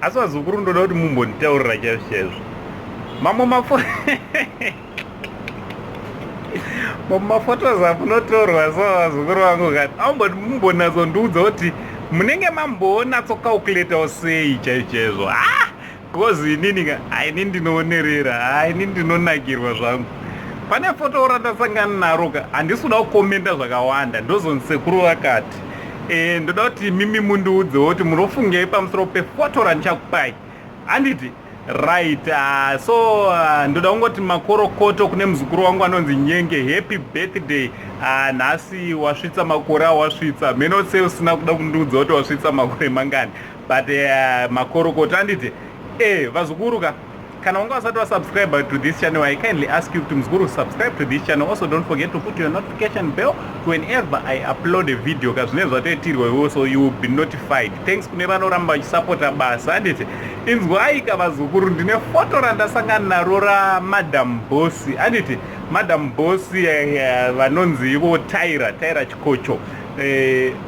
Asi vazukuru, ndoda kuti mumbonditaurira chaizvo chaizvo. Mamwe mafo mamwe maphotos amunotorwa so, vazukuru vangu kati aumboti mumbonyatsondiudza kuti munenge mambonatso-calculatawo sei chaizvo chaizvo. Ah, because inini ka, haini ndinoonerera, haini ndinonakirwa zvangu. Pane foto randasangana naro ka, handisi kuda kukomenda zvakawanda, ndozonzi sekuru vakati. Ndoda kuti mimi mundiudzewo kuti munofungei pamusoro pefoto randichakupai, handiti? Right, so ndoda kungoti makorokoto kune muzukuru wangu anonzi Nyenge. Happy birthday. Nhasi wasvitsa makore awasvitsa, meno sei usina kuda kundiudza kuti wasvitsa makore mangani, but makorokoto, handiti? Vazukuru ka, kana wanga wasati wasubscribe to this channel, I kindly ask you kuti, muzukuru, subscribe to this channel. Also, don't forget to put your notification bell whenever I upload a video ka, zvinenge zvatoitirwa iwewo, so you will be notified. Thanks kune vanoramba vachisapota basa, handiti? Inzwai ka, vazukuru, ndine foto randasangana naro raMadam Boss, handiti? Madam Boss, vanonzi ivo Tyra, Tyra Chikocho,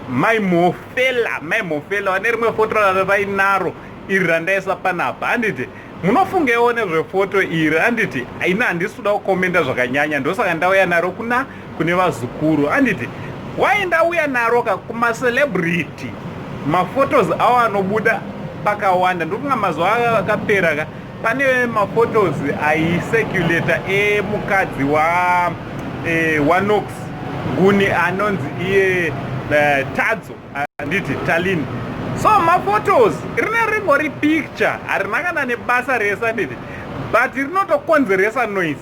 Mai Mofela, Mai Mofela vane rimwe foto ravainaro iri randaisa panapa, handiti? Munofungewo nezvefoto iri, handiti? Ini handisi kuda kukomenda zvakanyanya, ndosaka ndauya naro kuna kune vazukuru, handiti? Wai ndauya naro ka, kumacelebrity maphotos avo anobuda pakawanda. Ndofunga mazuva akapera ka, pane maphotos aicirculata emukadzi wa waNox Guni anonzi iye Tadzo, handiti? Talini. So maphotos rine ringori picture, harina kana nebasa rese, handiti? But rinotokonzeresa noise.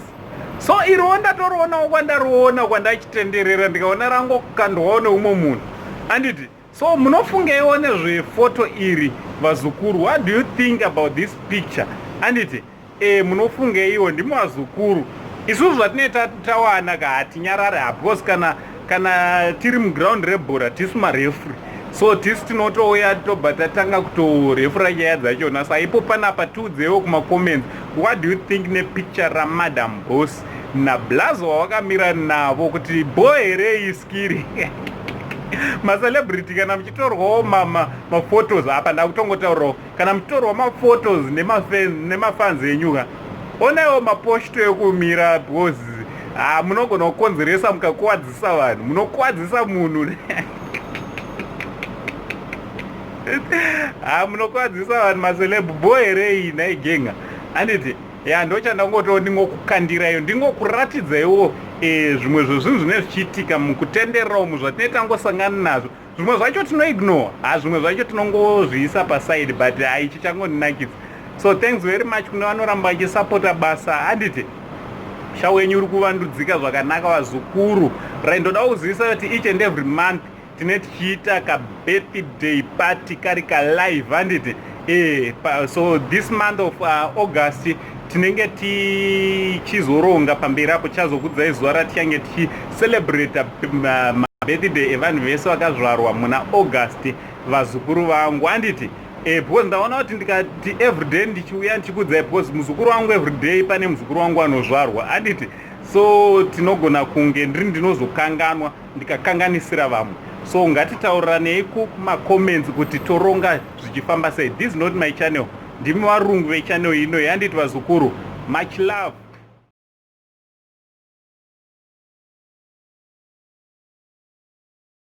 So iriwo ndatorionawo kwandariona, kwandachitenderera, ndikaona rangokandwawo neumwe munhu, handiti? So munofungeiwo nezvefoto iri, vazukuru? What do you think about this picture, handiti? Munofungeiwo ndimi vazukuru. Isusu zvatinee tawana ka, hatinyarare, because kana tiri muground rebhora, tisu mareferee, so tisu tinotouya tobva tatanga kutorefura nyaya dzachona. Saipo panapa, tiudzewo kumacomments, what do you think nepicture raMadam Boss nablazo wawakamira navo, kuti bo here iskiri? Macelebrity, kana muchitorwawo maphotos apa, ndakutongotaurawo, kana muchitorwa maphotos nemafans enyu ka, onaiwo maposture ekumira, because ha, munogona kukonzeresa mukakuwadzisa vanhu, munokuwadzisa munhu. Ha, munokuwadzisa vanhu maceleb. Bo here iyi naigenga, handiti? Ya, ndochandangoto ndingokukandirayo, ndingokuratidzaiwo zvimwe zvezvinhu zvinenge zvichiitika mukutenderera umu, zvatinenge tangosangana nazvo. Zvimwe zvacho tinoignore, ha, zvimwe zvacho tinongozviisa paside, but haichi changondinakidza. So thanks very much kune vanoramba vachisapota basa, handiti? Sha wenyu uri kuvandudzika zvakanaka, vazukuru. Right, ndoda kuzivisa kuti each and every month tine tichiita kabirthday party kari kalive, handiti? So this month of August tinenge tichizoronga pamberi apo, tichazokudzai zuva ratichange tichicelebrata mabirthday evanhu vese vakazvarwa muna August, vazukuru vangu, handiti? Because ndaona kuti ndikati everyday ndichiuya ndichikudzai, because muzukuru wangu, everyday pane muzukuru wangu anozvarwa, handiti? So tinogona kunge ndiri ndinozokanganwa, ndikakanganisira vamwe. So ngatitauriranei kumacomments kuti toronga zvichifamba sei. This is not my channel, ndimi varungu vechannel ino, handiti, vazukuru? Much love.